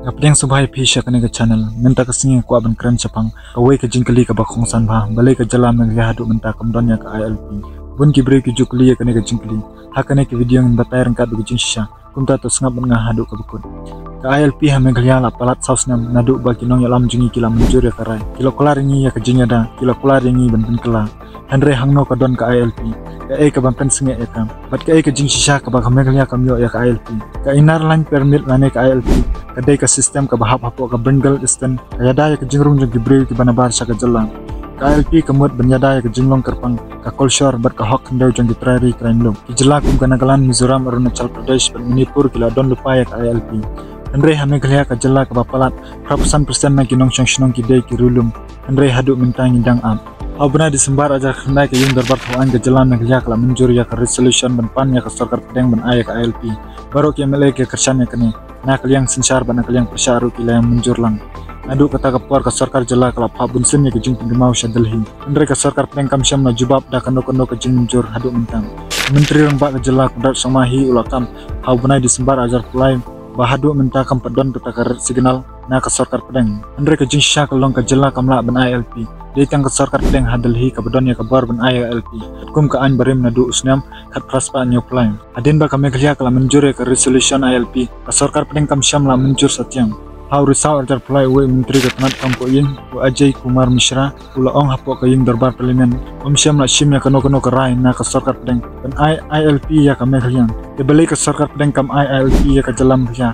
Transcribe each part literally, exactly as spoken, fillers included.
Ka pdiang sngewbha ïa phi sha kane ka channel. Mynta ka sngi nga kwah ban kren shaphang kawei ka jingkylli kaba kongsan bha, balei ka jylla Meghalaya haduh mynta kam don ïa ka I L P. Bun ki briew ki ju kylli ïa kane ka jingkylli. Ha kane ka video ngin batai ryngkat bad ka jingshisha. Kumta to sngap bad nga haduh kaba kut. Ka I L P ha Meghalaya la palat saw snem naduh ba ki nongïalam jong ngi ki la mynjur ïa ka rai. Ki la kular ïa ngi ïa ka jingïada, ki la kular ïa ngi ban pynkylla. Hynrei hangno ka don ka I L P? Kaei kaban pynsangeh ïa ka? Bad kaei ka jingshisha kaba ka Meghalaya kam ïoh ïa ka I L P? Ka Inner Line Permit lane ka I L P ka dei ka system kaba hap hapoh ka Bengal Eastern, ka ïada ïa ka jingrung jong ki briew kiba nabar sha ka jylla. Ka I L P ka mut ban ïada ïa ka jinglong kyrpang, ka culture bad ka hok khyndew jong ki trai ri trai muluk. Ki jylla kum ka Nagaland, Mizoram, Arunachal Pradesh bad Manipur ki la don lypa ïa ka I L P. Hynrei ha Meghalaya, ka jylla kaba palat, phra phew san percent na ki nongshong shnong ki dei ki riewlum. Hynrei haduh mynta ngi dang ap. Ha u bnai December arhajar khyndai, ka Ïing Dorbar Thaw Aiñ ka jylla Meghalaya ka la mynjur ïa ka resolution ban pan ïa ka sorkar pdeng ban ai ïa ka I L P. Baroh ki M L A ki kyrshan ïa kane, na ka liang synshar bad na ka liang pyrshah ruh ki la ïa mynjur lang. Naduh kata ka por ka sorkar jylla ka la phah bunsien ïa ka jingpynkynmaw sha Delhi. Hynrei ka sorkar pdeng kam shym la jubab da kano kano ka jingmynjur haduh mynta. Myntri Rangbah ka jylla Conrad Sangma hi u la kam ha u bnai December arhajar phew lai ba haduh mynta kam pat don kata ka red signal na ka sorkar pdeng. Hynrei ka jingshisha ka long, ka jylla kam lah ban ai I L P. Dei tang ka sorkar pdeng ha Delhi kaba don ïa ka bor ban ai I L P. Katkum ka aiñ barim naduh u snem khatphra spah hynñiew phew lai. Hadien ba ka Meghalaya ka la mynjur ïa ka resolution I L P, ka sorkar pdeng kam shym la mynjur satia. Ha u risaw arhajar phew lai, uwei u myntri ka tnat kam poh ïing, u Ajay Kumar Mishra, u la ong hapoh ka Ïing Dorbar Parliament, um shym la shim ïa kano kano ka rai na ka sorkar pdeng ban ai I L P ïa ka Meghalaya. Te balei ka sorkar pdeng kam ai I L P ïa ka jylla Meghalaya?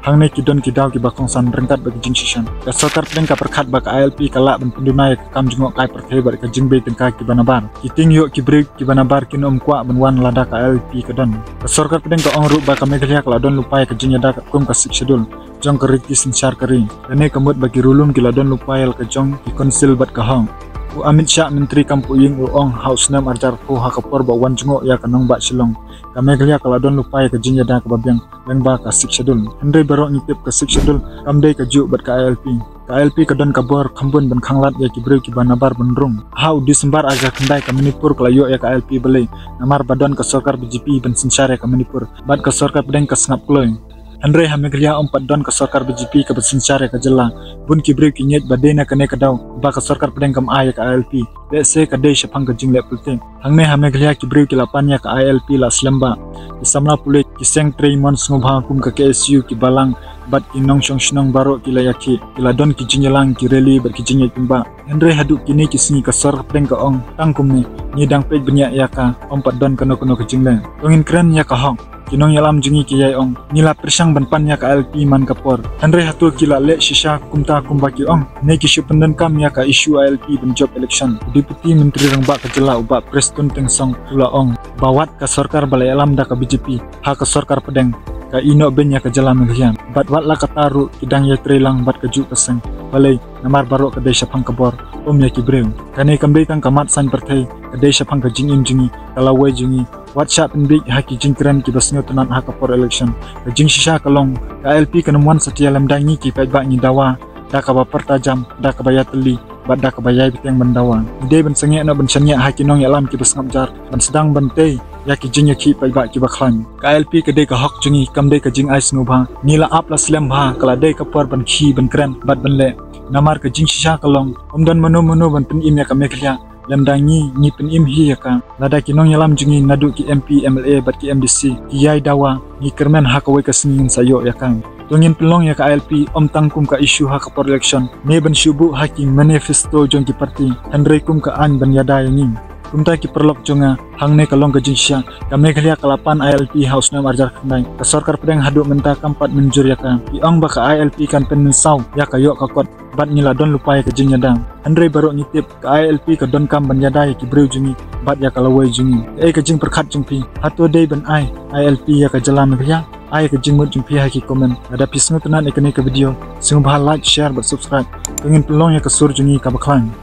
Hangne ki don ki daw kiba kongsan ryngkat bad ki jingshisha. Ka sorkar pdeng ka pyrkhat ba ka I L P ka lah ban pynduna ïa ka kam jngohkai pyrthei bad ka jingbei tyngka kiba nabar. Ki tieng ïoh ki briew kiba nabar kin ym kwah ban wan lada ka I L P ka don. Ka sorkar pdeng ka ong ruh ba ka Meghalaya ka la don lypa ïa ka jingïada katkum ka Sixth Schedule jong ka riti synshar ka ri. Kane ka mut ba ki riewlum ki la don lypa ïa la ka jong ki council bad ka hok. U Amit Shah, myntri kam poh ïing, u ong ha u snem arhajar arphew, ha ka por ba u wan jngoh ïa ka nongbah Shillong, ka Meghalaya ka la don lypa ïa ka jingïada kaba biang lyngba ka Sixth Schedule. Hynrei baroh ngi tip ka Sixth Schedule kam dei kajuh bad ka I L P. Ka I L P ka don ka bor khambun ban khanglad ïa ki briew kiba nabar ban rung. Ha u December arhajar khyndai, ka Manipur ka la ïoh ïa ka I L P. Balei? Namar ba don ka sorkar B J P ban synshar ïa ka Manipur bad ka sorkar pdeng ka sngap kloi. Hynrei ha Meghalaya ym pat don ka sorkar B J P kaba synshar ïa ka jylla. Bun ki briew ki ngeit ba dei na kane ka daw ba ka sorkar pdeng kam ai ïa ka I L P. Lehse ka dei shaphang ka jingleh politik. Hangne ha Meghalaya ki briew ki la pan ïa ka I L P la slem bha. Ki samla pule, ki seng trei mon sngewbha kum ka K S U, ki balang bad ki nongshong shnong baroh ki la ïakhih. Ki la don ki jingïalang, ki rally bad ki jingïaid pynbah. Hynrei haduh kine ki sngi ka sorkar pdeng ka ong tang kumne, ngi dang peit bniah ïa ka, ym pat don kano kano ka jingleh. To ngin kren ïa ka hok. Ki nongïalam jong ngi ki ïai ong, ngi la pyrshang ban pan ïa ka I L P man ka por. Hynrei hato ki la leh shisha kumta kumba ki ong? Ne ki shu pyndonkam ïa ka issue I L P ban jop election? U Deputy Myntri Rangbah ka jylla, u Bah Prestone Tynsong, u la ong ba wat ka sorkar ba la ïalam da ka B J P ha ka sorkar pdeng ka ïehnoh beiñ ïa ka jylla Meghalaya. Bad wat la katta ruh ki dang ïai trei lang bad kajuh ka seng. Balei? Namar baroh ka dei shaphang ka bor, ym ïa ki briew. Kane kam dei tang ka mat saiñ pyrthei, ka dei shaphang ka jingim jong ngi, ka lawei jong ngi. Wat shah pynbiej ha ki jingkren kiba sngewtynnat ha ka por election. Ka jingshisha ka long, ka I L P kan ym wan satia lymda ngi ki paidbah ngi dawa da kaba pyrta jam, da kaba ïatylli bad da kaba ïai bteng ban dawa. Ngi dei ban sangeh noh ban shaniah ha ki nongïalam kiba sngap jar ban sdang ban tei ïa ki jingïakhih paidbah kiba khlaiñ. Ka I L P ka dei ka hok jong ngi, kam dei ka jingai sngewbha. Ngi la ap la slem bha, ka la dei ka por ban khie ban kren bad ban leh. Namar ka jingshisha ka long, ym don mano mano ban pynim ïa ka Meghalaya lymda ngi, ngi pynim hi ïa ka. Lada ki nongïalam jong ngi naduh ki M P, M L A bad ki M D C ki ïai dawa, ngi kyrmen ha kawei ka sngi ngin sa ïoh ïa ka. To ngin pynlong ïa ka I L P ym tang kum ka issue ha ka por election ne ban shu buh ha ki manifesto jong ki party, hynrei kum ka aiñ ban ïada ïa ngi. Kumta ki paralok jong nga, hangne ka long ka jingshisha, ka Meghalaya ka la pan I L P ha u snem arhajar khyndai. Ka sorkar pdeng haduh mynta kam pat mynjur ïa ka. Ki ong ba ka I L P kan pynmynsaw ïa ka ïoh ka kot bad ngi la don lypa ïa ka jingïada. Hynrei baroh ngi tip ka I L P ka donkam ban ïada ïa ki briew jong ngi bad ïa ka lawei jong ngi. Kaei ka jingpyrkhat jong phi? Hato dei ban ai I L P ïa ka jylla Meghalaya? Ai ka jingmut jong phi ha ki comment. Lada phi sngewtynnat ïa kane ka video, sngewbha like, share bad subscribe. To ngin pynlong ïa ka sur jong ngi kaba khlaiñ.